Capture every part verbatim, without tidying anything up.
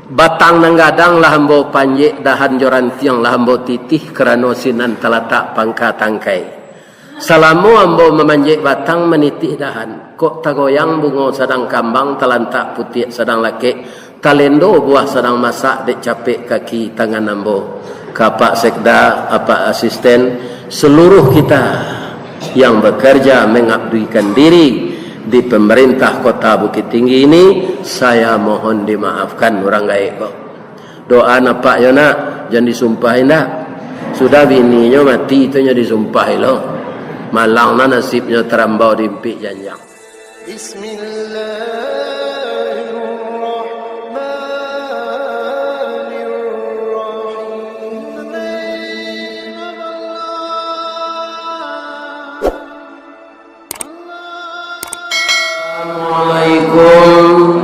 Batang nan gadang lah ambo panjek, dahan jo rantiang lah ambo titih, karano sinan talatak pangka tangkai. Salamo ambo mamanjek batang, manitih dahan, kok tagoyang bungo sadang kambang, talantak putiak sadang lakek, talendo buah sadang masak, dek capek kaki tangan ambo. Ka Apak Sekda, Apak Asisten, seluruh kita yang bekerja mengabdikan diri di pemerintah Kota Bukittinggi ini, saya mohon dimaafkan urang gaek ko. Doa apak yo nak, jan disumpahi ndak. Sudah bininyo mati, itu nyo disumpahi lo. Malang nah nasibnyo, tarambau di impik janjang. Bismillahirrahmanirrahim. Assalamualaikum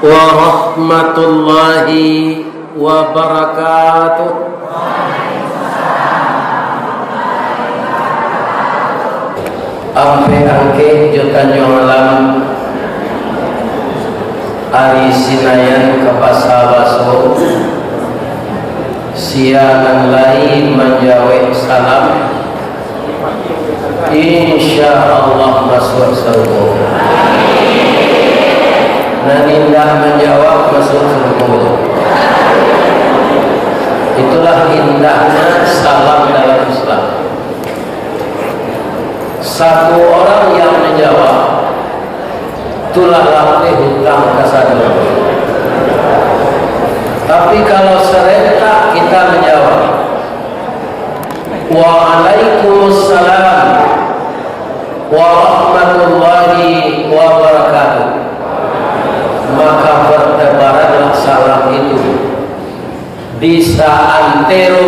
warahmatullahi wabarakatuh. Ampek Angkek jo Tanjuang Alam, ari Sinayan ka Pasa Baso, sia nan lai manjawek salam, insya Allah masuak sarugo. Nan indak manjawab masuak sarugo. Itulah indahnya salam dalam Islam. Satu orang yang menjawab, tu lah lapeh hutang kasadonyo. Tapi kalau serentak kita menjawab, "Waalaikumsalam warahmatullahi wabarakatuh," maka bertebaranlah salam itu di saantero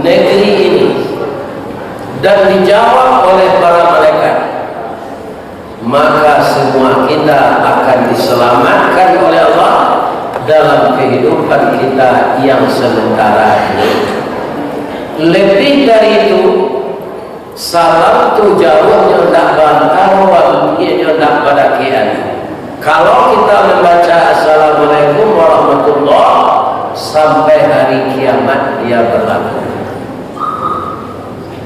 negeri ini, dan dijawab oleh para malaikat, maka semua kita akan diselamatkan oleh Allah dalam kehidupan kita yang sementara ini. Lebih dari itu, salam tu jauahnyo ndak baantaro, ampiaknyo ndak badakekan. Kalau kita membaca "Assalamualaikum warahmatullah," sampai hari kiamat dia berlaku.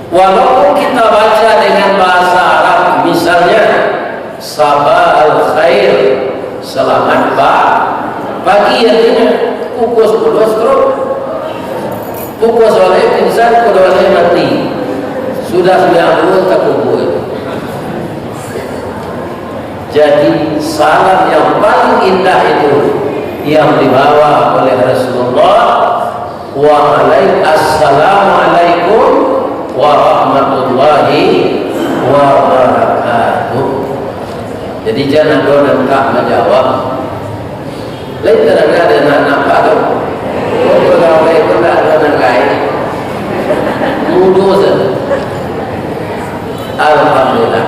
Walaupun kita baca dengan bahasa Arab, misalnya, "Sabah al-khair," selamat pa-, pagi, artinya pukul sepuluh stroke, pukul soleh pingsan, pukul dua mati, sudah sembilan puluh takubur. Jadi, salam yang paling indah itu yang dibawa oleh Rasulullah, "Wa alaik-, assalamualaikum warahmatullahi wabarakatuh." Jadi, jan ado nan ka manjawab. Lain tadanga dek nan nampak tu. Oh, pegawai tu ndak ado nan lain. Mudo sajo. Alhamdulillah.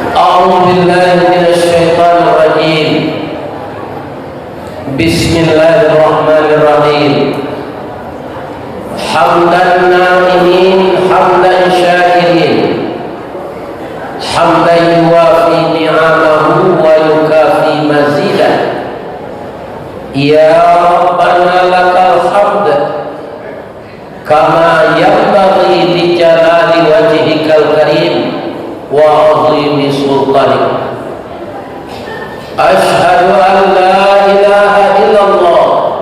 A'udzubillahi minasyaitonirrajim. Bismillahirrahmanirrahim. Hamdan na'imin, hamdan syakirin. Hamdan yuwafi ni'amahu wa yukafi mazidah. Ya Rabbana lakal hamd, kama yanbaghi li jalali wajhikal karim wa azimi sultanik. Asyhadu an la ilaha illallah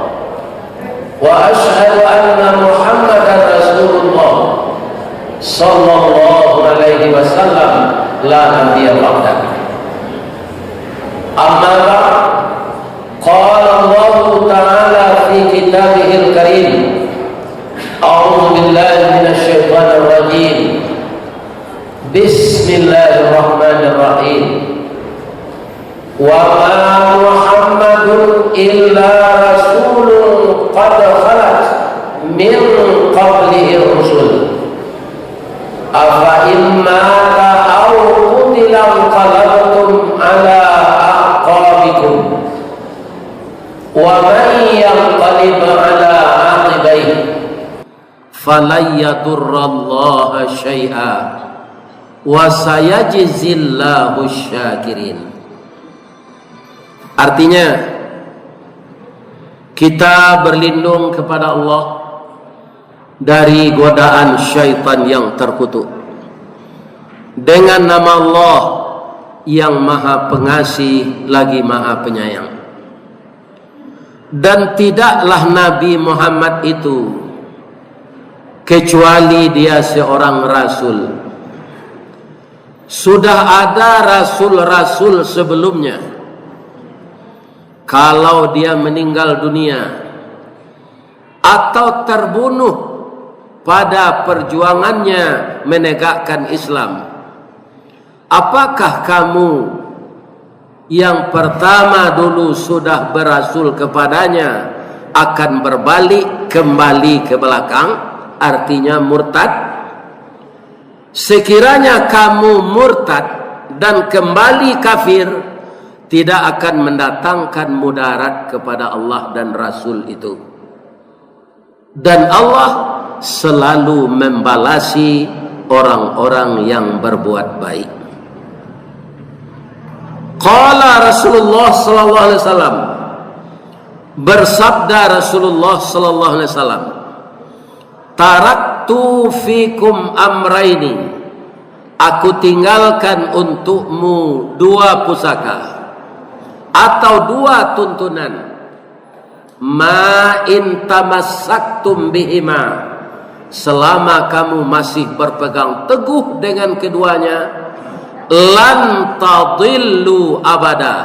wa asyhadu anna Muhammadan Rasulullah sallallahu alaihi wasallam, la nabiyya ba'dah. Amma ba'd, qala Allahu ta'ala fi kitabihil karim, a'udzu billahi minasy syaithanir rajim. Bismillahirrahmanirrahim. Wa ma Muhammadun illa rasulun qad khalat min qablihi rusul. Afa in mata aw qutila inqalabtum ala a'qabikum. Wa man yanqalib ala aqibaihi falan yadurrallaha syai'a, wa sayajzillahu syakirin. Artinya, Kita berlindung kepada Allah dari godaan syaitan yang terkutuk. Dengan nama Allah yang Maha Pengasih lagi Maha Penyayang. Dan tidaklah Nabi Muhammad itu kecuali dia seorang rasul. Sudah ada rasul-rasul sebelumnya. Kalau dia meninggal dunia atau terbunuh pada perjuangannya menegakkan Islam, apakah kamu yang pertama dulu sudah berasul kepadanya akan berbalik kembali ke belakang, artinya murtad? Sekiranya kamu murtad dan kembali kafir, tidak akan mendatangkan mudarat kepada Allah dan Rasul itu. Dan Allah selalu membalasi orang-orang yang berbuat baik. Qala Rasulullah sallallahu alaihi wasallam, bersabda Rasulullah sallallahu alaihi wasallam, "Taraktu fikum amraini, aku tinggalkan untukmu dua pusaka atau dua tuntunan. Ma in tamassaktum bihima, selama kamu masih berpegang teguh dengan keduanya, lan tadillu abada,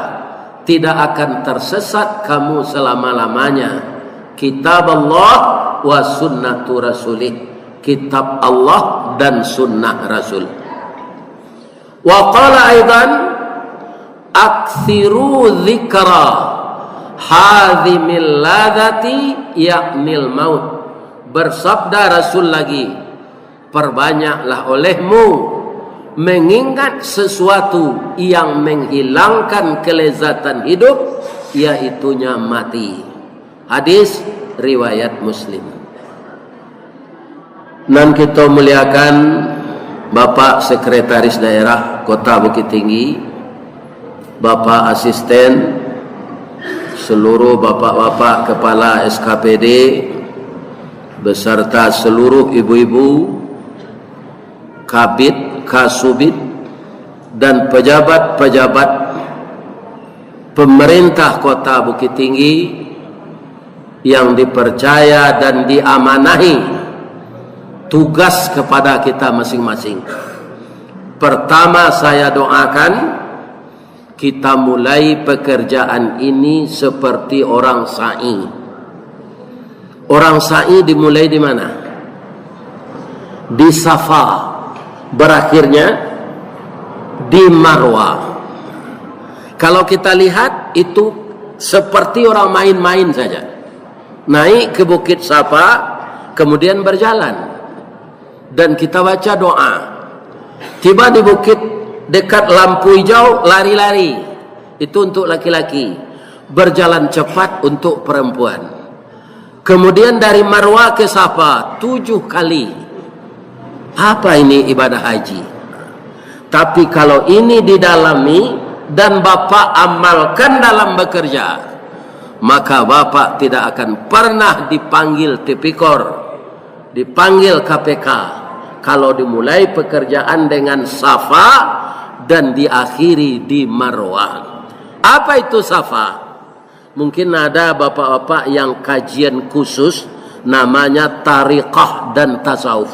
tidak akan tersesat kamu selama-lamanya. Kitab Allah wa sunnatu rasulih, kitab Allah dan sunnah Rasul." Wa qala aidan, "Aksiru zikra hadhimil ladati, yaknil maut." Bersabda Rasul lagi, "Perbanyaklah olehmu mengingat sesuatu yang menghilangkan kelezatan hidup, yaitunya mati." Hadis riwayat Muslim. Nan kito muliakan Bapak Sekretaris Daerah Kota Bukittinggi, Bapak Asisten, seluruh bapak-bapak kepala S K P D, beserta seluruh ibu-ibu, kabid, kasubid, dan pejabat-pejabat pemerintah Kota Bukittinggi yang dipercaya dan diamanahi tugas kepada kita masing-masing. Pertama, saya doakan kita mulai pekerjaan ini seperti orang sa'i. Orang sa'i dimulai di mana? Di Safa, berakhirnya di Marwah. Kalau kita lihat, itu seperti orang main-main saja. Naik ke Bukit Safa, kemudian berjalan. Dan kita baca doa. Tiba di bukit dekat lampu hijau, lari-lari. Itu untuk laki-laki. Berjalan cepat untuk perempuan. Kemudian dari Marwah ke Safa tujuh kali. Apa ini ibadah haji? Tapi kalau ini didalami dan Bapak amalkan dalam bekerja, maka Bapak tidak akan pernah dipanggil tipikor, dipanggil K P K, kalau dimulai pekerjaan dengan Safa dan diakhiri di Marwah. Apa itu Safa? Mungkin ada bapak-bapak yang kajian khusus, namanya tariqah dan tasawuf.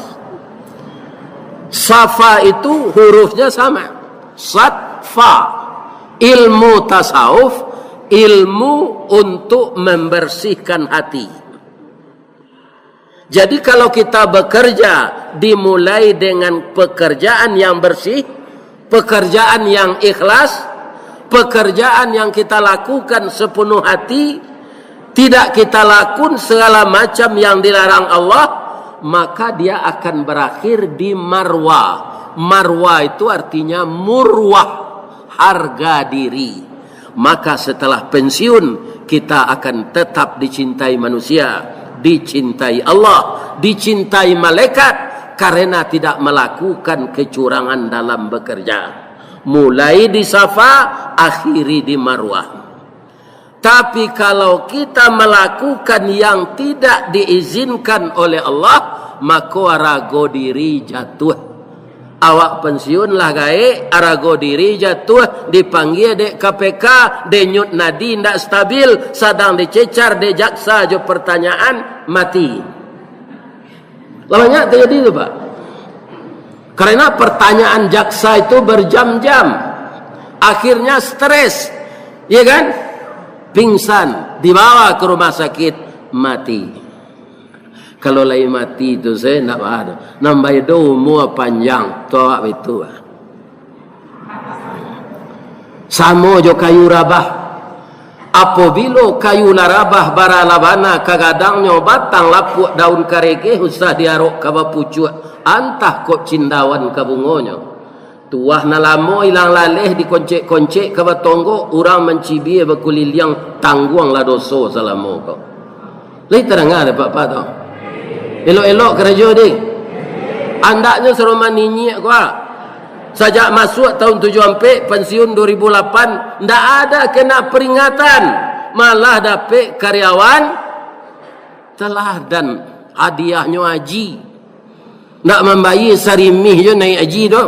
Safa itu hurufnya sama. Sad, fa. Ilmu tasawuf, ilmu untuk membersihkan hati. Jadi, kalau kita bekerja dimulai dengan pekerjaan yang bersih, pekerjaan yang ikhlas, pekerjaan yang kita lakukan sepenuh hati, tidak kita lakun segala macam yang dilarang Allah, maka dia akan berakhir di Marwah. Marwah itu artinya murwah, harga diri. Maka setelah pensiun, kita akan tetap dicintai manusia, dicintai Allah, dicintai malaikat, karena tidak melakukan kecurangan dalam bekerja. Mulai di Safa, akhiri di Marwah. Tapi kalau kita melakukan yang tidak diizinkan oleh Allah, mako arago diri jatuah. Awak pensiun lah gaek, arago diri jatuah, dipanggia dek K P K, denyut nadi ndak stabil, sadang dicecar dek jaksa jo pertanyaan, mati. Lah banyak terjadi tu, Pak. Karena pertanyaan jaksa itu berjam-jam. Akhirnya stres. Ya kan? Pingsan, dibawa ke rumah sakit, mati. Kalau lai mati tu, saya ndak ba tu. Nambah do umua panjang, tu awak itu, Pak. Samo jo kayu rabah. Apobilo kayu lah rabah, bara lah bana ka gadangnyo, batang lapuak, daun karegeh, usah diarok ka bapucuak, antah kok cindawan ka bungonyo. Tuah nan lamo ilang laleh, dikoncek-koncek ka batonggok, urang mancibia bakuliliang, tangguanglah doso salamo ko. Lai tadanga dek Pak-pak tu? Elok-elok karajo, ding. Andaknyo saroman inyiak ko, ah. Sajak masuak tahun tujuah ampek, pensiun dua ribu lapan, ndak ada kena peringatan. Malah dapek karyawan teladan, hadiahnyo haji. Ndak mambayia sarimih jo naiak haji tu.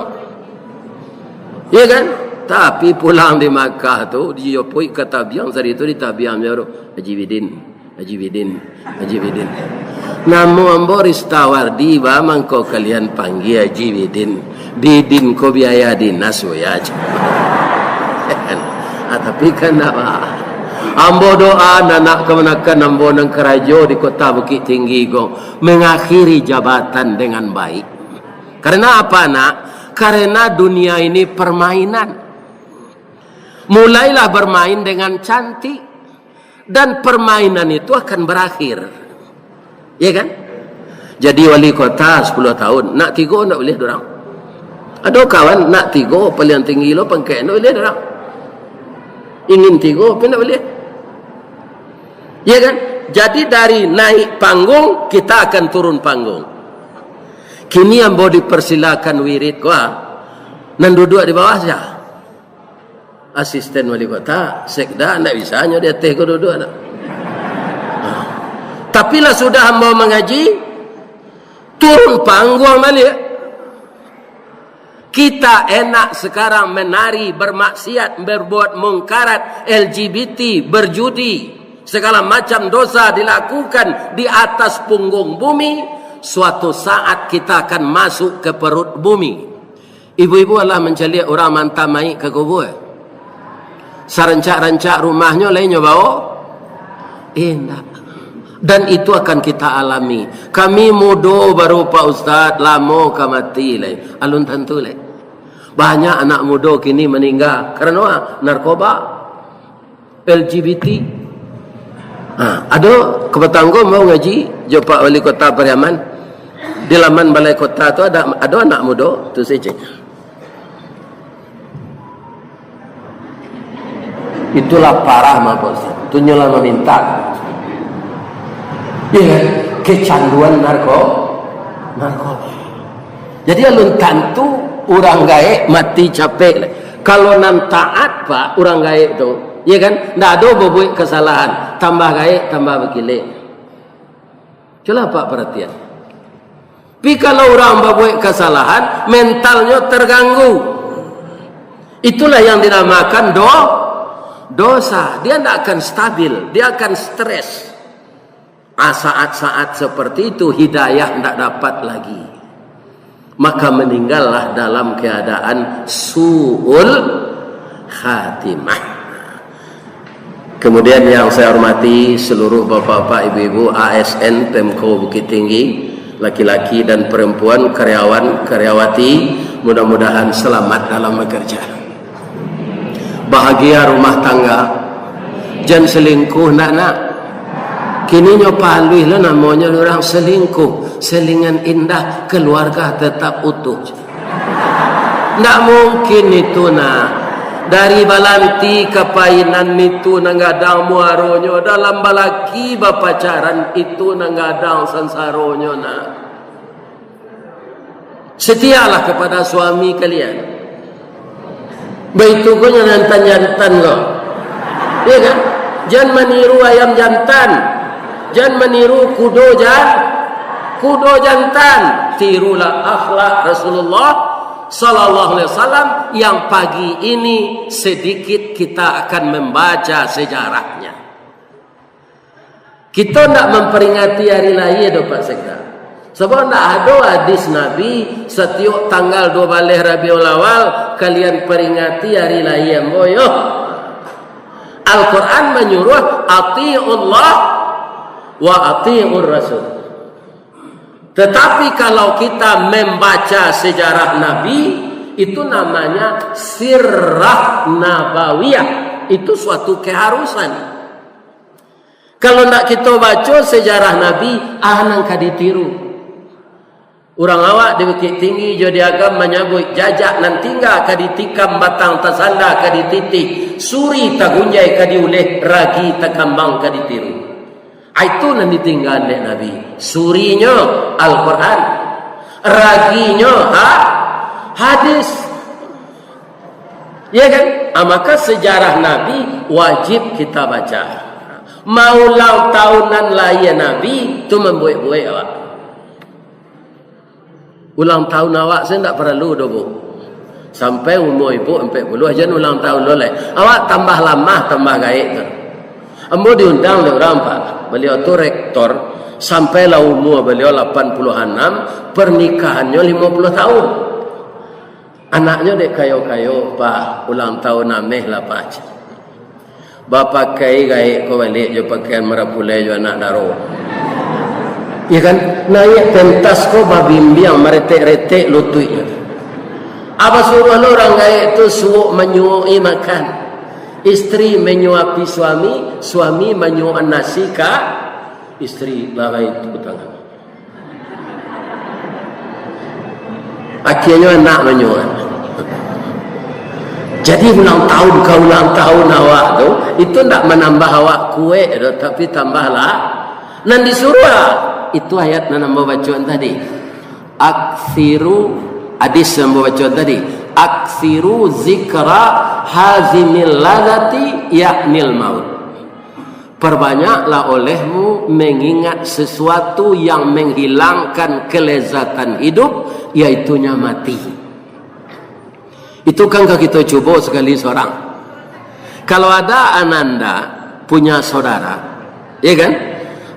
Ya kan? Tapi pulang di Makkah tu, dijopoik ka tabiang, sari tu ditabiang jo tu. Haji Bidin, Haji Bidin, Haji Bidin. Namo ambo Ristawardi, ba mangko kalian panggia Haji Bidin. Bidin ko biaya dinas, buya. Ah, tapi kan ndak ba. Ambo doa, anak kamanakan ambo nan karajo di Kota Bukittinggi ko, mengakhiri jabatan dengan baik. Karena apa, Nak? Karena dunia ini permainan. Mulailah bermain dengan cantik, dan permainan itu akan berakhir. Ya kan? Jadi wali kota sepuluh tahun, nak tigo ndak boleh dorang. Ado kawan nak tigo, paling tinggi lo pangkek, ndak boleh dorang. Ingin tigo, tapi ndak boleh. Ya kan? Jadi dari naik panggung, kita akan turun panggung. Kini ambo dipersilakan wirid ko, ah. Nan duduk di bawah sia? Asisten wali kota, sekda, ndak bisa nyo di ateh ko duduk, ndak. Tapi lah sudah ambo mangaji, turun panggung baliak. Kita enak sekarang menari, bermaksiat, berbuat mungkarat, L G B T, berjudi, segala macam dosa dilakukan di atas punggung bumi. Suatu saat kita akan masuk ke perut bumi. Ibu-ibu alah mancaliak urang maanta mayik ka kubua? Sarancak-rancak rumahnyo lai nyo bawo? Indak. Dan itu akan kita alami. Kami mudo baru, Pak Ustaz, lamo ka mati lai. Alun tantu lai. Banyak anak mudo kini maningga karano narkoba, L G B T. Ha, ado kapatang ko mau ngaji jo Pak Wali Kota Pariaman. Di laman balai kota tu ada, ado anak mudo, tu sajo. Itulah parah mah, Pak Ustaz. Tu nyo lah mamintak. Iya, kecanduan narko-, narkoba. Jadi alun tantu urang gaek mati capek. Kalau nan taat, Pak, urang gaek tu, iya kan, ndak ado babuek kasalahan, tambah gaek, tambah bakilek. Cubolah Pak paratian. Tapi kalau urang babuek kasalahan, mentalnyo terganggu. Itulah yang dinamakan do-, dosa. Dia ndak akan stabil, dia akan stres. Ah, saat-saat seperti itu, hidayah ndak dapat lagi. Maka meninggallah dalam keadaan su'ul khatimah. Kemudian yang saya hormati seluruh bapak-bapak, ibu-ibu, A S N Pemko Bukittinggi, laki-laki dan perempuan, karyawan, karyawati, mudah-mudahan selamat dalam bekerja. Bahagia rumah tangga. Jan selingkuh, ndak, nak. Kini nyo paluih lo namonyo urang selingkuh. Selingan indah, keluarga tetap utuh. Ndak mungkin itu, nak. Dari balanti ka painan itu nan gadang muaronyo, dalam balaki bapacaran itu nan gadang sansaronyo, nak. Setialah kepada suami kalian. Baitu ko nyo nan jantan-jantan ko. Iya kan? Jan maniru ayam jantan, jan maniru kudo jan-, kudo jantan. Tirulah akhlak Rasulullah sallallahu alaihi wasallam yang pagi ini sedikit kita akan membaca sejarahnya. Kito ndak memperingati hari lahia doh, Pak Sekda. Sabab ndak ado hadis Nabi, "Satiok tanggal dua baleh Rabiul Awal, kalian peringati hari lahia ambo yo." Al-Quran manyuruh, "Atiullah wa atiur Rasul." Tetapi kalau kita membaca sejarah Nabi, itu namanya sirah nabawiyah. Itu suatu keharusan. Kalau ndak kito baco sejarah Nabi, ah, nan ka ditiru. Urang awak di Bukittinggi jo di Agam manyabuik, jajak nan tingga ka ditikam, batang tasanda ka dititih, suri tagunjai ka diuleh, ragi takambang ka ditiru. Ah, itu nan ditinggaan dek Nabi. Surinyo Al-Quran, raginyo ha-, hadis. Ya kan? Ah, maka sejarah Nabi wajib kita baca. Maulang tahun nan lahia Nabi tu mambuek-buek awak. Ulang tahun awak se ndak paralu doh, Bu. Sampai umua ibu ampek puluah, jan ulang tahun lo lai. Awak tambah lamah, tambah gaek tu. Ambo diundang dek urang, Pak. Baliau tu rektor, sampailah umua baliau lapan puluah anam, pernikahannyo limo puluah tahun. Anaknyo dek kayo-kayo, "Pak, ulang tahun ameh lah, Pak." Bapakai gaek ko baliak jo pakaian marapulai jo anak daro. Iya kan? Naiak pentas ko babimbiang, maretek-retek lutuiknyo. Apa suruah lo urang gaek tu suok manyuok-i makan. Istri menyuapi suami, suami manyuok nasi ka istri, lah baitu tangan. Akhirnyo anak manyuruah. Jadi ulang tahun ka ulang tahun awak tu, itu ndak manambah awak kuek doh, tapi tambahlah nan disuruah. Itu ayat nan ambo bacoan tadi. Aksiru, hadis yang ambo bacoan tadi. Aksiru zikra hazimil ladati yaknil maut. Perbanyaklah olehmu mengingat sesuatu yang menghilangkan kelezatan hidup, yaitunya mati. Itu kan ka kito cubo sakali sorang. Kalau ada ananda punya saudara, ya kan?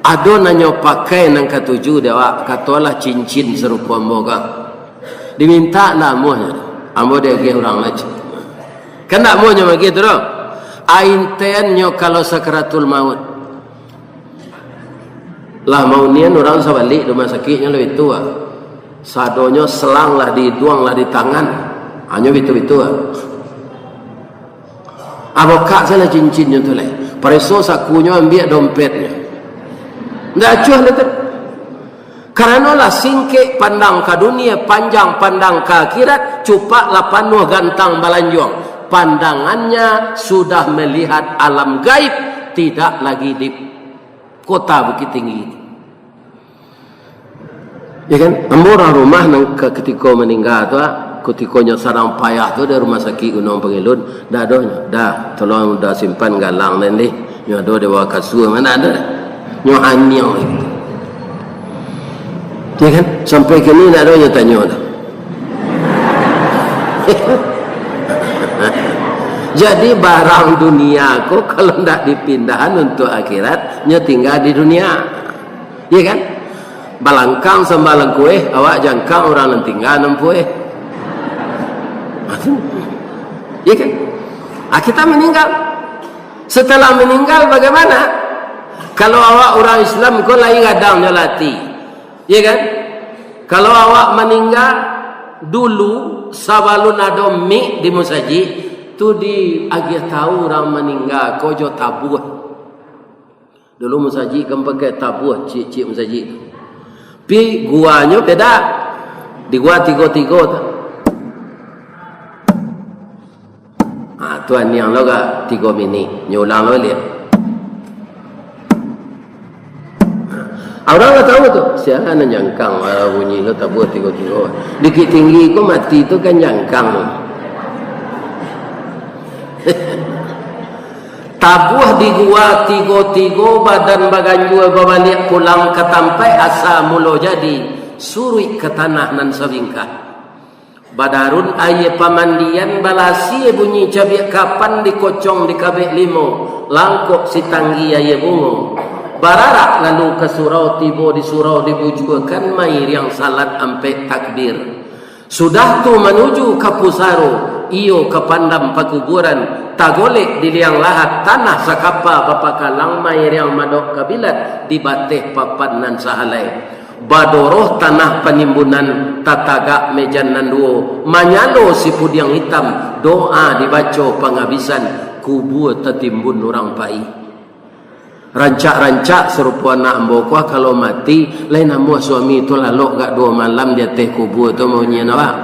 Ado nan nyo pakai nan katuju dek awak, katolah cincin sarupo ambo ka. Diminta lah amuahnyo, ambo diagiah urang lah cincin. Kan ndak amuahnyo baitu doh. Intennyo kalau sakaratul maut. Lah maunian urang sabalik rumah sakiknyo lah itu ah. Sadonyo selang lah di iduang, lah di tangan. Hanyo bitu-bitu ah. Abokak salah cincinnyo tu lai. Pareso sakunyo, ambiak dompetnyo. Ndak acuah lah tu. Karano lah singkek pandang ka dunia, panjang pandang ka akhirat, cupak lah panuah gantang balanjuang. Pandangannya sudah melihat alam gaib, tidak lagi di kota Bukittinggi. Ya kan? Ambo urang rumah nan ka-, katiko maningga tu, ah, katikonyo sadang payah tu, dari rumah sakik Gunung Pangilun, dah doh, dah, tolong dah simpan galang den deh. Nyo ado di bawah kasua, ma ado dah. Nyo haniang. Ya kan? Sampai kini ndak ado nyo tanyo dah. Jadi barang dunia ko kalau ndak dipindahan untuk akhirat, nyo tingga di dunia. Iya kan? Balangkang sambalang kueh, awak jangkang urang nan tingga nampueh. Iya kan? Ah, kita meninggal. Setelah meninggal bagaimana? Kalau awak urang Islam ko lai gadang nyo lah ati. Iya kan? Kalau awak maningga dulu, sabalun ado mik di musajik, tu diagiah tahu urang maningga ko jo tabuah. Dulu musajik kan pakai tabuah, ciek-ciek musajik tu. Pi guanyo beda. Di gua tigo-tigo tu. Ha, tu aniang lo ka tigo minik. Nyo ulang lo liek. Ha, urang lah tahu tu. Sia nan jangkang, ah, bunyi lo tabuah tigo-tigo. Bukittinggi ko mati tu kan jangkang tu. Tabuah di gua tigo-tigo, badan baganjua babaliak pulang ka tampaik asa mulo jadi, suruik ka tanah nan sabingkah. Badarun aia pamandian, balasia bunyi cabiak kapan, dikocong dikabek limo, langkok sitanggi aia bungo. Bararak lalu ka surau, tibo di surau dibujuakan, mairiang salat ampek takbir. Sudah tu manuju ka pusaro, iyo ka pandam pakuburan, tagolek di liang lahat, tanah sakapa bapakalang, mairiang madok kabilat, di bateh papan nan sahalai. Badoroh tanah panimbunan, tatagak mejan nan duo, manyalo sipudiang itam, doa dibaco pangabisan, kubua tatimbun urang pai. Rancak-rancak sarupo anak ambo ko, kalau mati, lai namuah suami tu lalok agak duo malam di ateh kubua tu, maunyian awak.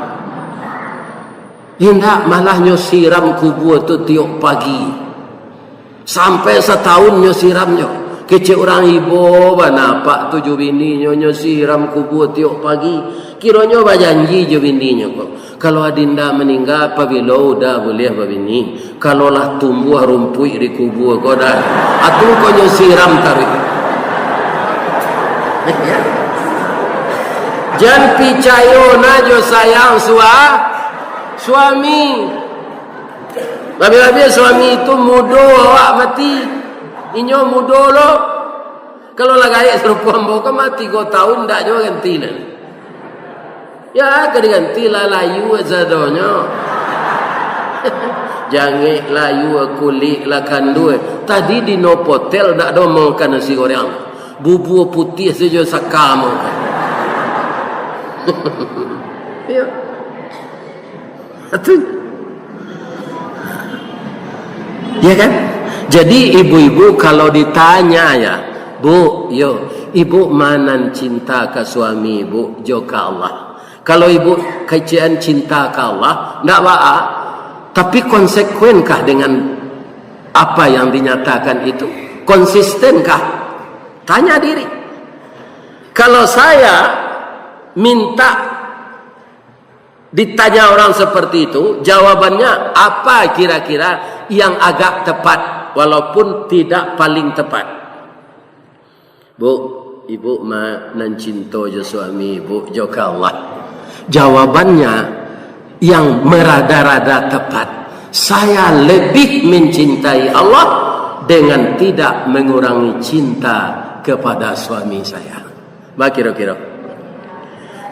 Indak, malah nyo siram kubua tu tiok pagi. Sampai satahun nyo siramnyo. Kecek urang ibo bana apak tu jo bininyo, nyo siram kubua tiok pagi. Kironyo bajanji jo bininyo ko, kalau adinda maningga, pabilo uda buliah babini? Kalau lah tumbuah rumpuik di kubua ko dah, atu ko nyo siram taruih. Jan picayo na jo sayang sua-, suami. Labiah-labiah suami tu mudo awak mati. Inyo mudo lo. Kalau lah gaek sarupo ambo ko mah, tigo tahun ndak juo ganti nah. Ya, ka diganti lah layu sadonyo. Jangek layu, kulik lah kandua. Tadi di Novotel ndak ado makan nasi goreng. Bubua putiah sajo saka makan. Ya. Betul. Ya kan? Jadi ibu-ibu kalau ditanya ya, "Bu, yo, ibu ma nan cinta ka suami ibu jo ka Allah?" Kalau ibu kecek an cinta ka Allah, ndak baa, tapi konsekuenkah dengan apa yang dinyatakan itu? Konsistenkah? Tanya diri. Kalau saya minta Ditanya orang seperti itu, jawabannya apa kira-kira yang agak tepat, walaupun tidak paling tepat? Bu, ibu ma nan cinto jo suami ibu jo ka Allah? Jawabannya yang merada-rada tepat. Saya lebih mencintai Allah dengan tidak mengurangi cinta kepada suami saya. Bakiro-kiro.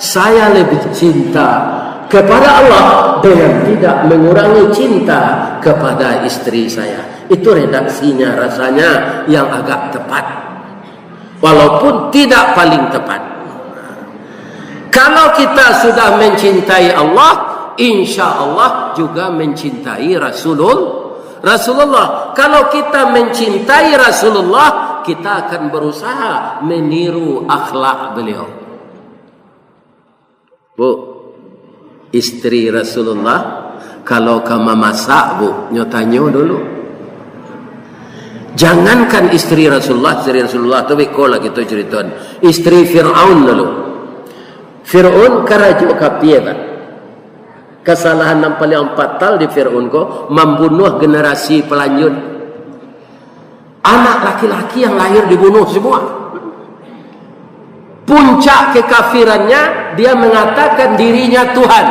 Saya lebih cinta kepada Allah dengan tidak mengurangi cinta kepada istri saya. Itu redaksinya rasanya yang agak tepat. Walaupun tidak paling tepat. Kalau kita sudah mencintai Allah, insya Allah juga mencintai Rasulul-, Rasulullah. Kalau kita mencintai Rasulullah, kita akan berusaha meniru akhlak beliau. Bu, istri Rasulullah, kalau ka mamasak, Bu, nyo tanyo dulu. Jangankan istri Rasulullah, istri Rasulullah tu beko lah kito caritoan. Istri Fir'aun dulu. Fir'aun karajo kapie, Pak. Kasalahan nan paliang fatal di Fir'aun ko, mambunuah generasi palanjut. Anak laki-laki yang lahir dibunuh semua. Puncak kekafirannya, dia mengatakan dirinya Tuhan.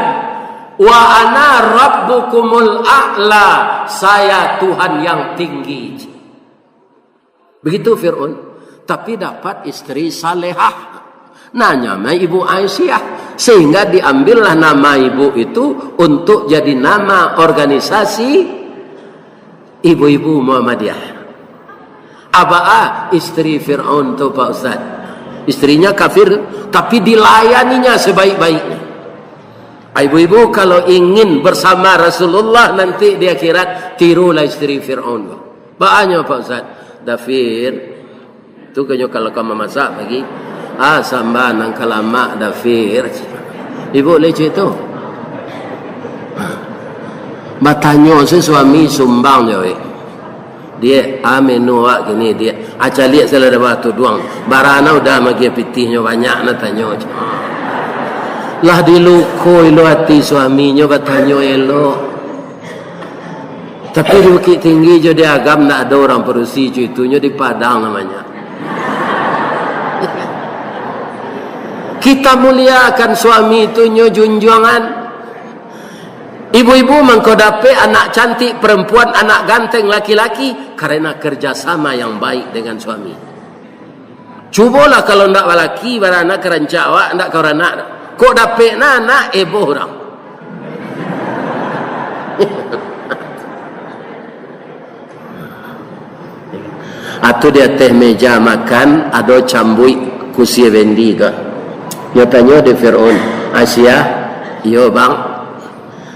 "Wa ana rabbukumul a'la, saya Tuhan yang tinggi." Begitu Fir'aun, tapi dapat istri salehah. Namanya Ibu Aisyah, sehingga diambillah nama ibu itu untuk jadi nama organisasi ibu-ibu Muhammadiyah. Abaa istri Fir'aun tu, Pak Ustaz? Istrinya kafir, tapi dilayaninya sebaik-baiknya. Ibu-ibu, kalau ingin bersama Rasulullah nanti di akhirat, tirulah istri Fir'aun tu. Baanyo, Pak Ustaz? Dafir. Tu kanyo kalau ka mamasak pagi. Ah, samba nan ka lamak, Dafir. Ibu leceh tu. Batanyo se suami sumbang jo, eh. "Diak, a menu awak kini, Diak?" "A caliak salah daba tuduang. Barana udah magiah pitihnyo banyak," nan tanyo. Lah diluko ilo ati suaminyo batanyo elok. Tapi di Bukittinggi jo di Agam ndak ado urang padusi, cuy, itunyo di Padang namonyo. Kita muliakan suami tu nyo junjuangan. Ibu-ibu mangko dapek anak cantik perempuan, anak ganteng laki-laki, karena kerjasama yang baik dengan suami. Cubolah kalau ndak balaki, baranak ka rancak awak, ndak ka baranak. Kok dapek na anak, eboh urang. Atau di ateh meja makan, ado cambuik kusi Effendi ko. Nyo tanyo di Fir'aun, "Asia?" "Iyo, Bang."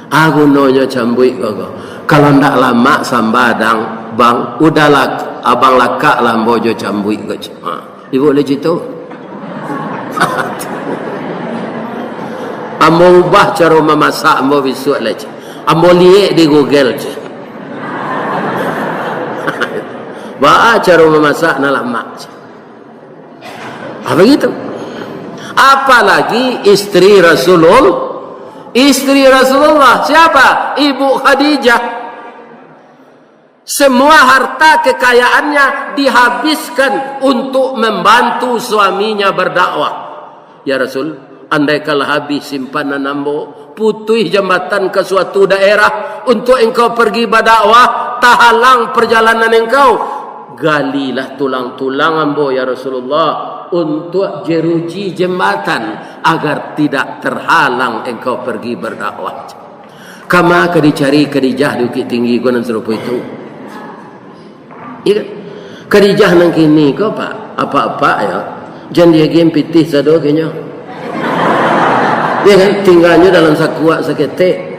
"Ah, gunonyo cambuik ko, ko. Kalau ndak lamak samba dang, Bang, udahlah, abang lakak lah ambo jo cambuik ko." Ha, ibu lah cito. "Ambo ubah caro mamasak ambo bisuak lah, cik. Ambo liek di Google, cik. Baa caro mamasak nan lamak, cik." Ah, begitu. Apalagi istri Rasulul-, istri Rasulullah. Siapa? Ibu Khadijah. Semua harta kekayaannya dihabiskan untuk membantu suaminya berdakwah. "Ya Rasul, andaikanlah habis simpanan ambo, putuih jambatan ka suatu daerah untuk engkau pergi badakwah, tahalang perjalanan engkau, galilah tulang-tulang ambo, ya Rasulullah, untuk jeruji jambatan, agar tidak terhalang engkau pergi berdakwah." Kama ka dicari Khadijah di Bukittinggi ko nan sarupo itu? Iya kan? Khadijah nan kini ko, Pak, apak-apak yo, jan diagiah pitih sado ka inyo. Iya kan? Tingganyo dalam sakuak saketek.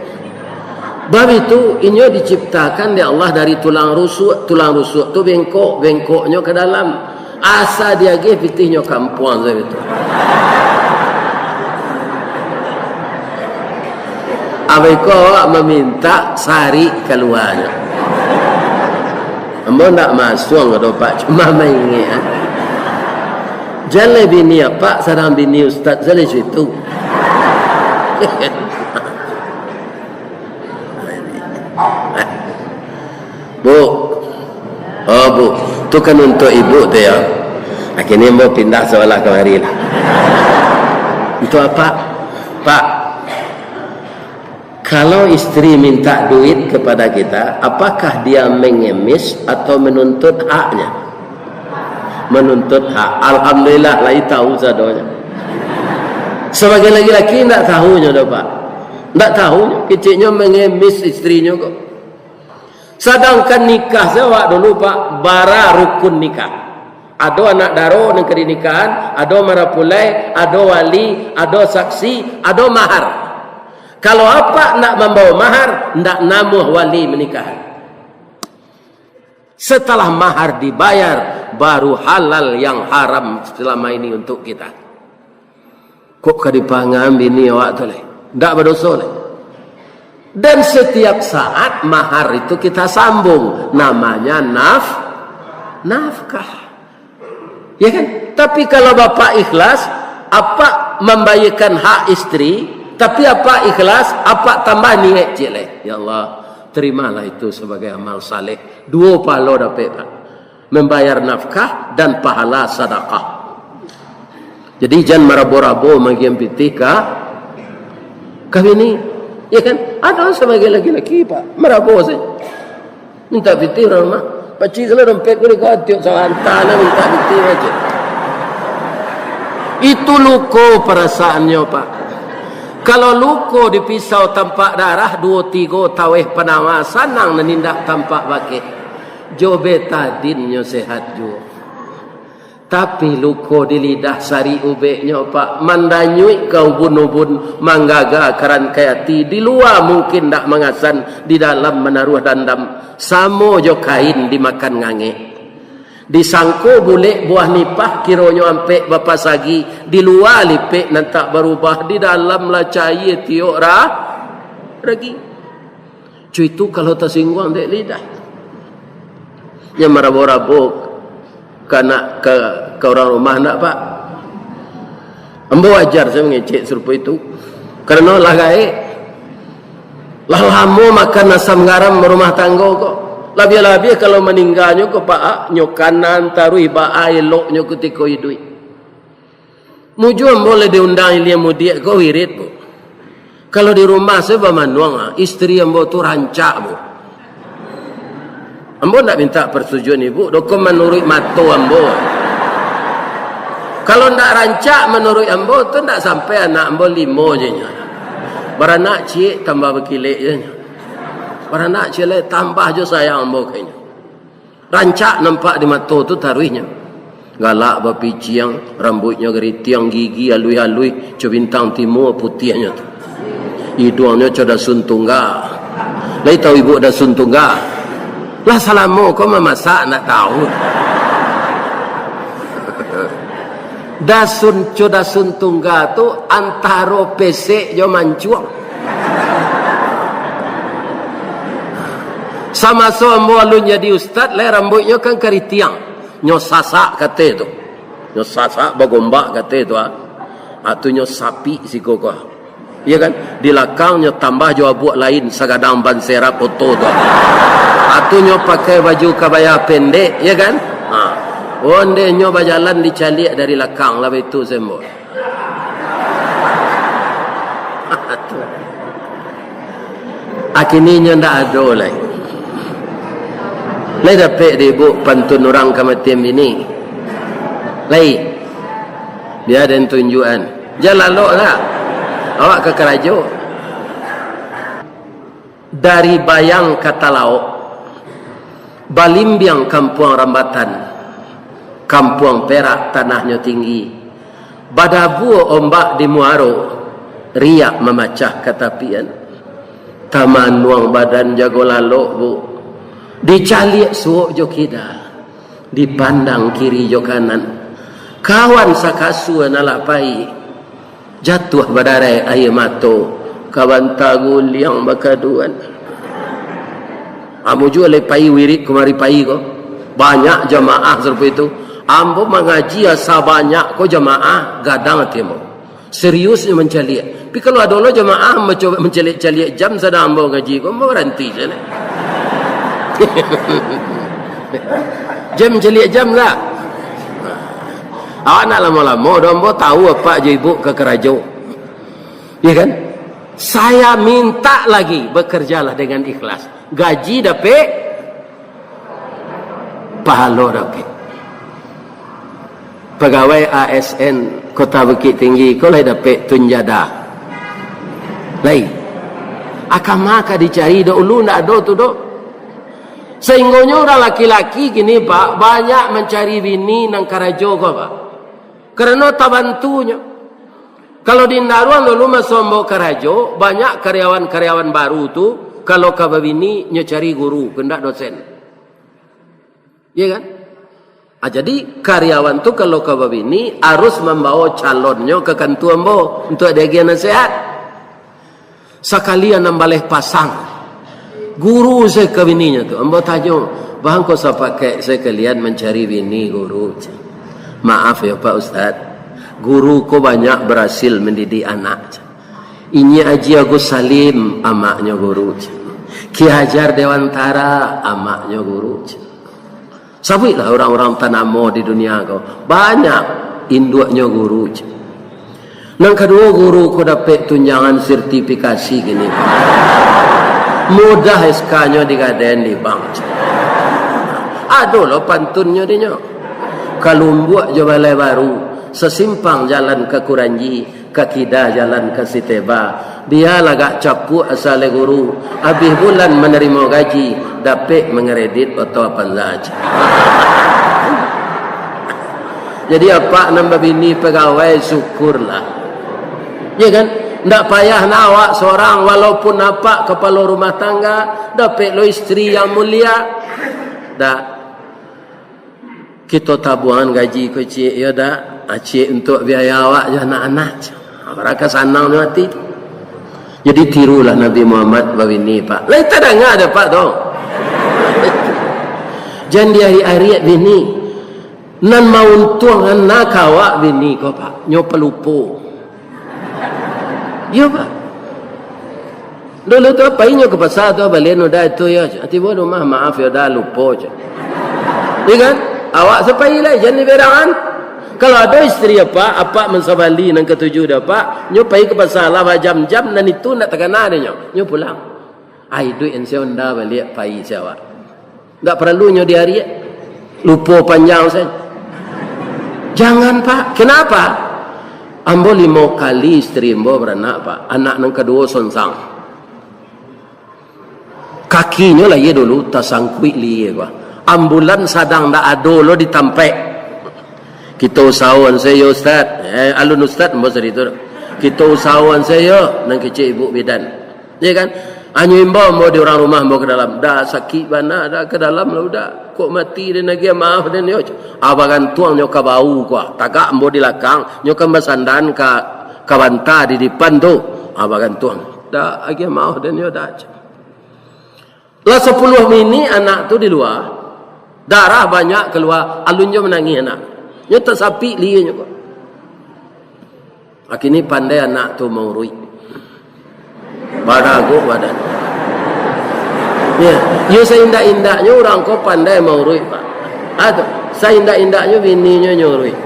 Bab itu, inyo diciptakan dek Allah dari tulang rusuk. Tulang rusuk tu bengkok, bengkoknyo ka dalam. Asa diagiah pitihnyo kampuang sajo tu. Abah iko awak mamintak sarik kaluanyo. Ambo ndak masuang ka dopak, cuma maingek, ah. Jan lai bini apak, sadang bini ustaz sajo situ. Bu. Oh, Bu. Tu kan untuk ibu tu, ya. Akhirnya ambo pindah sabalah kamari lah. Untuk apak? Pak, kalau istri minta duit kepada kita, apakah dia mengemis atau menuntut haknya? Menuntut hak. Alhamdulillah, lai tahu sadonyo. Sabagai laki-laki, ndak tahunyo doh, Pak. Ndak tahunyo, keceknyo mengemis istrinyo ko. Sadangkan nikah se awak dulu, Pak, bara rukun nikah. Ado anak daro nan ka dinikahan, ado marapulai, ado wali, ado saksi, ado mahar. Kalau apak ndak mambawa mahar, ndak namuah wali manikahan. Setelah mahar dibayar, baru halal yang haram selama ini untuk kita. Kok ka dipangan bini awak tu lai? Ndak badoso lai. Dan setiap saat mahar itu kita sambung, namanya naf-, nafkah. Ya kan? Tapi kalau bapak ikhlas, apak mambayarkan hak istri, tapi apak ikhlas, apak tambah niat ciek lai. Ya Allah, terimalah itu sebagai amal saleh. Duo pahalo dapek, Pak. Mambayar nafkah dan pahala sadakah. Jadi, jan marabo-rabo maagiah pitih ka, ka bini. Ya kan? Ado sabagai laki-laki, Pak, marabo sajo. Minta pitih urang rumah. Pacik salah dompet ko dikatiok saranta lah minta pitih aja. Itu luko parasaannyo, Pak. Kalau luko di pisau tampak darah, duo tigo taweh panawa, sanang nan indak tampak bakeh. Jo betadinnyo sehat juo. Tapi luko di lidah sarik ubeknyo, Pak, mandanyuik ka ubun-ubun, manggaga ka rangkai ati, di lua mungkin ndak mangasan, di dalam manaruah dandam, samo jo kain dimakan ngangek. Disangko bulek buah nipah, kironyo ampek bapasagi, di lua lipek nan tak barubah, di dalam lah caia tiok ra-, ragi. Cuy tu kalau tasingguang dek lidah. Nya marabo-rabo ka anak, ka, ka urang rumah ndak, Pak? Ambo wajar sajo mangecek sarupo itu. Karano lah gaek. Lah lamo makan asam garam rumah tanggo ko. Labiah-labiah kalau maningganyo ko, Pak, nyo kanan taruih baa eloknyo kutiko iduik. Mujua ambo lah diundang ilia mudiak ko wirid, Bu. Kalau di rumah se bamanuang, ah, istri ambo tu rancak, Bu. Ambo ndak minta persetujuan ibu, doko manuruik mato ambo. Kalau ndak rancak manuruik ambo tu, ndak sampai anak ambo limo je nyo. Baranak ciek tambah bakilek je nyo. Baranak ciek lai tambah jo sayang ambo ka inyo. Rancak nampak di mato tu taruihnyo. Galak bapiciang, rambuiknyo garitiang, gigi aluih-aluih, co bintang timua putiahnyo tu. Iduangnyo co dasun tungga. Lai tahu ibu dasun tungga? Lah salamo ko mamasak, ndak tahu. Dasun co dasun tungga tu antaro pesek jo mancuang. Samaso ambo alun jadi ustad, lai rambuiknyo kan karitiang. Nyo sasak kateh tu. Nyo sasak bagombak kateh tu, ah. Ah, tu nyo sapik siko ko. Iya kan? Di lakang nyo tambah jo abuak lain sagadang ban serap oto tu, ah. Ah, tu nyo pakai baju kabaya pendek, iya kan? Ha. Ondeh nyo bajalan dicaliak dari lakang lah baitu sembo. Akini nyo ndak ado lai. Lai dapek di ibu pantun urang kamatian bini? Lai. Bia den tunjuakan. Jan lalok lah. Awak ka karajo. Dari Bayang ka Talaok, Balimbiang Kampuang Rambatan, Kampuang Perak tanahnyo tinggi, badabua ombak di muaro, riak mamacah ka tapian. Tamanuang badan jago lalok, Bu, dicaliak suok jo kida, dipandang kiri jo kanan, kawan sakasua nan lah pai. Jatuah badarai aia mato, kawan taguliang bakaduan. Ambo juo lai pai wirid kumari pai ko. Banyak jamaah sarupo itu. Ambo mangaji asa banyak ko jamaah, gadang ati ambo. Seriusnyo mancaliak. Tapi kalau ado lo jamaah mancoba mancaliak-caliak jam sadang ambo ngaji ko, ambo baranti se lah. Jam mancaliak jam lah. Awak nak lamo-lamo doh, ambo tahu apak jo ibu ka karajo. Iya kan? Saya minta lagi, bekerjalah dengan ikhlas. Gaji dapek, pahalo dapek. Pegawai A S N Kota Bukittinggi ko lai dapek tunjada. Lai. Akama ka dicari dahulu, ndak ado tu doh. Sehinggonyo urang laki-laki kini, Pak, banyak mancari bini nan karajo ko, Pak. Karano tabantunyo. Kalau di Indaruang dulu maso ambo karajo, banyak karyawan-karyawan baru tu, kalau ka babini, nyo cari guru, kandak dosen. Iya kan? Ah, jadi, karyawan tu kalau ka babini, harus mambawa calonnyo ka kantua ambo, untuak diagiah nasihat. Sakalian nan baleh pasang. Guru se ka bininyo tu. Ambo tanyo, "Bang, ko sapakek se kalian mancari bini, guru?" Maaf yo, Pak Ustad. Guru ko banyak barasil mandidik anak. Inyiak Haji Agus Salim, amaknyo guru. Ki Hajar Dewantara, amaknyo guru. Sabuiklah urang-urang tanamo di dunia ko. Banyak induaknyo guru, cek. Nan kaduo, guru ko dapek tunjangan sertifikasi kini. Mudah S K-nyo digadaian di bank, cek. Ado lo pantunnyo dinyo. Kalumbuak jo Balai Baru, sasimpang jalan ka Kuranji, ka kida jalan ka Siteba. Bialah agak capuak asa lai guru, abih bulan manarimo gaji, dapek mangaredit oto Avanza. Jadi apak nan babini pagawai, syukurlah. Ya kan? Ndak payah nah awak sorang, walaupun apak kapalo rumah tangga, dapek lo istri yang mulia. Dak. Kito tabuangan gaji ko, ciek, yo dak? Ah, ciek, untuak biaya awak jo anak-anak. Ah, barangka sanang jo ati. Jadi tirulah Nabi Muhammad babini, Pak. Lai tadanga dek Apak tu? Jan diariak-ariak bini. Nan mauntuangan nak ka awak bini ko, Pak. Nyo palupo. Iyo, Pak. Dulu tu, pai nyo ka pasa tu, balian uda itu yo. Tibo rumah, "Maaf yo, Da, lupo," cak. Iya kan? Awak sapai lai, jan diberangan. Kalau ado isteri apak, apak mansabali nan katuju di apak, nyo pai ka pasa lah bajam-jam, nan itu ndak takana dek nyo. Nyo pulang. Ai, duit an se onda baliak, pai se awak. Ndak paralu nyo diariak. Lupo panjang sajo. Jangan, Pak. Kenapa? Ambo limo kali isteri ambo baranak, Pak. Anak nan kaduo sonsang. Kakinyo lah iyo dulu tasangkuik lihia, Pak. Ambulan sadang ndak ado lo di tampek. Kito usahoan sajo, Ustaz. Eh, alun Ustaz, ambo sari tu. Kito usahoan sajo, nan kecek ibu bidan. Iya kan? Anyo imbau ambo di urang rumah ambo ka dalam. "Da, sakik bana, Da, ka dalam lah, Da. Kok mati den agiah maaf den yo." Ah, bagantuang nyo ka bau ko. Tagak ambo di lakang, nyo kan basandaran ka, ka banta di dipan tu. Ah, bagantuang. "Da, agiah maaf den yo, Da." Lah sapuluah minik anak tu di lua. Darah banyak kalua, alun jo manangih anak. Nyo tasapik lihia nyo ko. Kini pandai anak tu mauruik. Baragok badan. Ya, yo saindak-indaknyo urang ko pandai mauruik, Pak. Ah, tu. Saindak-indaknyo bininyo nyuruik.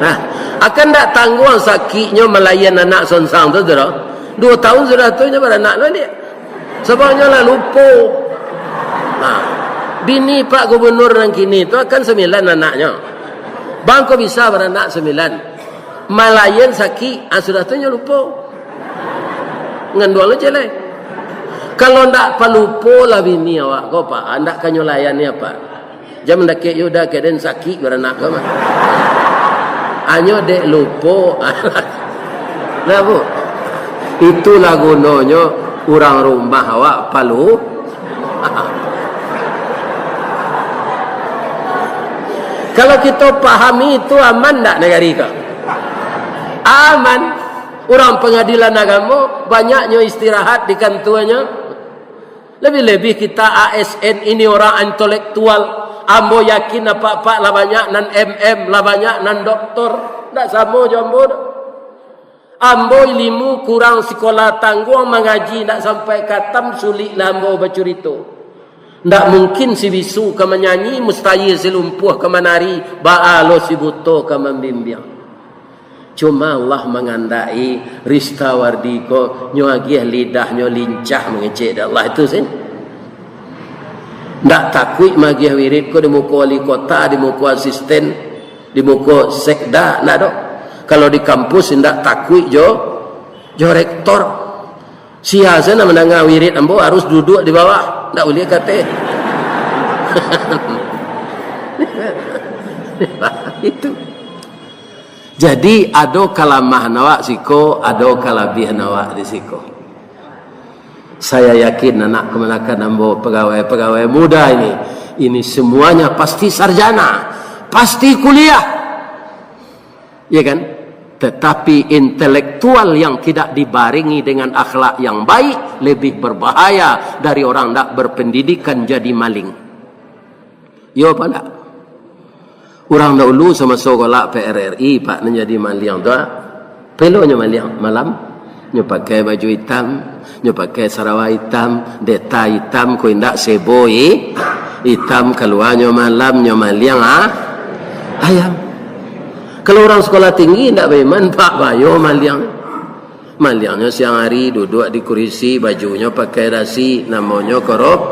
Nah, akan ndak tangguang sakiknyo malayan anak sonsang tu, tu doh. Duo tahun sudah tu nyo baranak lo, Dik. Sababnyo lah lupo. Nah, bini Pak Gubernur nan kini tu akan sambilan anaknyo. Bangko bisa baranak sambilan. Malayan sakik, ah, sudah tu nyo lupo. Nganduang lo celek. Kalau ndak palupo lah bini awak ko, Pak, ndak ka nyo layani, Pak. Jan mandakek yo, Da, kek den sakik baranak ko mah. Anyo dek lupo. Nah, Bu. Itulah gunonyo urang rumah awak palu. Kalau kito pahami itu, aman ndak nagari ko? Aman. Urang pangadilan agamo banyaknyo istirahat di kantuanyo. Lebih-lebih kita A S N ini orang intelektual. Ambo yakin apak-apak lah banyak nan M M, lah banyak nan doktor. Ndak samo jo ambo doh. Ambo ilimu kurang, sikola tangguang, mangaji ndak sampai katam, sulik lah ambo bacurito. Ndak mungkin si bisu ka manyanyi, mustahil si lumpuah ka manari, baa lo si buto ka mambimbiang. Cuma Allah mangandaki Rista Wardi ko, nyo agiah lidahnyo lincah mangecek dek Allah itu sin. Ndak takuik magiah wirid ko di muko wali kota, di muko asisten, di muko sekda, ndak doh. Kalau di kampus ndak takuik jo, jo rektor. Sia se nan mandanga wirid ambo harus duduak di bawah, ndak buliah ka ateh. Itu. Jadi, ado kalamahan awak siko, ado kalabiahan awak di siko. Saya yakin anak kamanakan ambo, pegawai-pegawai muda ini, ini semuanya pasti sarjana, pasti kuliah. Ya kan? Tetapi intelektual yang tidak dibarengi dengan akhlak yang baik lebih berbahaya dari orang ndak berpendidikan jadi maling. Yo apa ndak? Urang dahulu samaso galak P R R I, Pak, nan jadi maliang tu, ah. Pelonyo maliang malam. Nyo pakai baju itam, nyo pakai sarawa itam, deta itam, ko indak sebo i-, itam, kaluanyo malam, nyo maliang, ah, ayam. Kalau urang sekolah tinggi, indak baiman, Pak, bayo maliang. Maliangnyo siang hari, duduak di kurisi, bajunyo pakai dasi, namonyo korup-,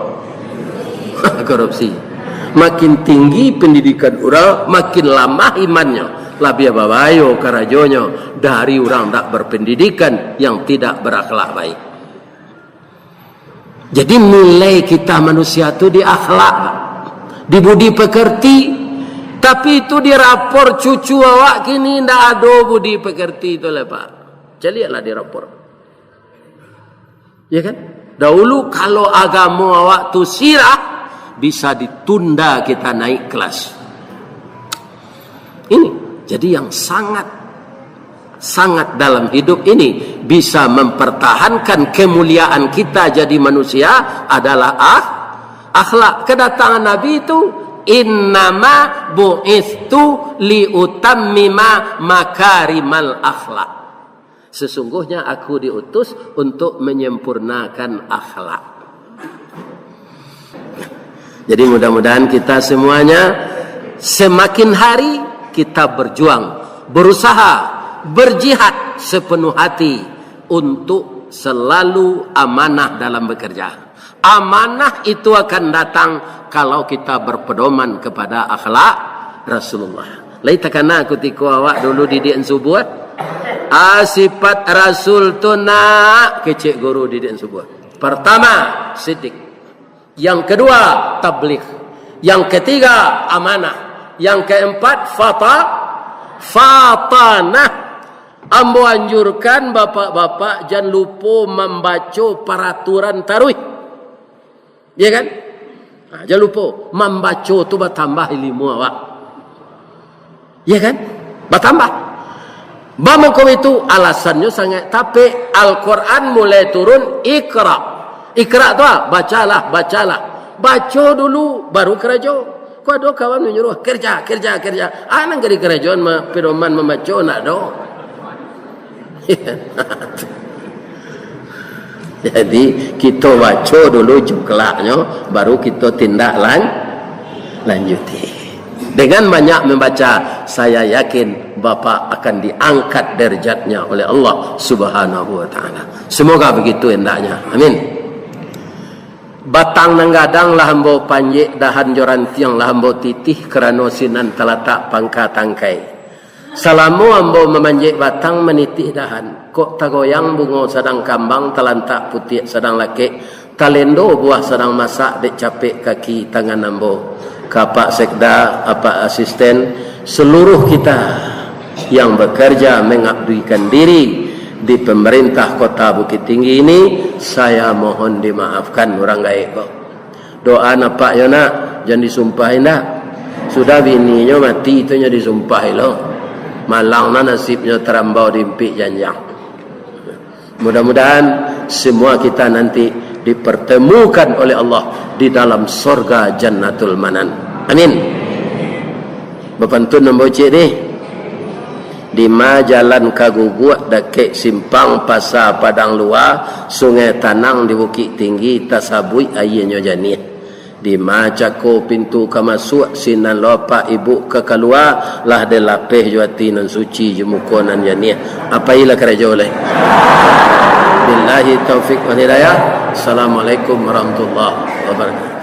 korupsi. Makin tinggi pendidikan urang, makin lamah imannyo, labiah babayo karajonyo dari urang ndak berpendidikan, yang tidak berakhlak baik. Jadi, nilai kita manusia tu di akhlak, di budi pekerti. Tapi itu di rapor cucu awak kini ndak ado budi pekerti tu lai, Pak. Caliaklah di rapor. Ya kan? Dahulu kalau agamo awak tu sirah, bisa ditunda kita naik kelas. Ini jadi yang sangat, sangat dalam hidup ini, bisa mempertahankan kemuliaan kita jadi manusia adalah ah-, akhlak. Kedatangan Nabi itu "Innama bu'istu liutammima makarimal akhlak." Sesungguhnya aku diutus untuk menyempurnakan akhlak. Jadi mudah-mudahan kita semuanya semakin hari kita berjuang, berusaha, berjihad sepenuh hati untuk selalu amanah dalam bekerja. Amanah itu akan datang kalau kita berpedoman kepada akhlak Rasulullah. Lai takana kutiko awak dulu didikan subuah? Ah, sifat Rasul tu nak, kecek guru didikan subuah. Pertama, sidik. Yang kedua, tabligh. Yang ketiga, amanah. Yang keempat, fata-, fatanah. Ambo anjurkan bapak-bapak jan lupo mambaco paraturan taruih. Iya kan? Ha, jan lupo, mambaco tu batambah ilimu awak. Iya kan? Batambah. Bamako itu alasannyo sangaik tapek. Al-Quran mulai turun, ikra. Ikra tu ah, bacalah, bacalah. Baco dulu, baru karajo. Kok ado kawan manyuruah, "Kerja, kerja, kerja." Ah, nan ka dikarajoan ma-, pedoman mambaco, ndak ado. Jadi, kito baco dulu juklaknyo, baru kito tindak lan-, lanjuti. Dengan banyak membaca, saya yakin Bapak akan diangkat derajatnya oleh Allah Subhanahu wa Ta'ala. Semoga begitu hendaknya. Amin. Batang nan gadang lah ambo panjek, dahan jo rantiang lah ambo titih, karano sinan talatak pangka tangkai. Salamo ambo mamanjek batang, manitih dahan, kok tagoyang bungo sadang kambang, talantak putiak sadang lakek, talendo buah sadang masak dek capek kaki tangan ambo. Ka Apak Sekda, Apak Asisten, seluruh kita yang bekerja mengabdikan diri di pemerintah Kota Bukittinggi ini, saya mohon dimaafkan urang gaek ko. Doa apak yo nak, jan disumpahi ndak. Sudah bininyo mati tu nyo disumpahi lo. Malang nah nasibnyo tarambau di impik janjang. Mudah-mudahan semua kita nanti dipertemukan oleh Allah di dalam sorga Jannatul Manan. Amin. Bapantun ambo ciek ni. Dima jalan ka guguak, dakek simpang Pasa Padang Lua, Sungai Tanang di Bukittinggi, tasabuik aianyo janiah. Dima cako pintu ka masuak, sinan lo apak ibuk ka kalua, lah dilapeh jo ati nan suci, jo muko nan janiah. Apailah karajo lai. Billahi taufik wal hidayah. Assalamualaikum warahmatullahi wabarakatuh.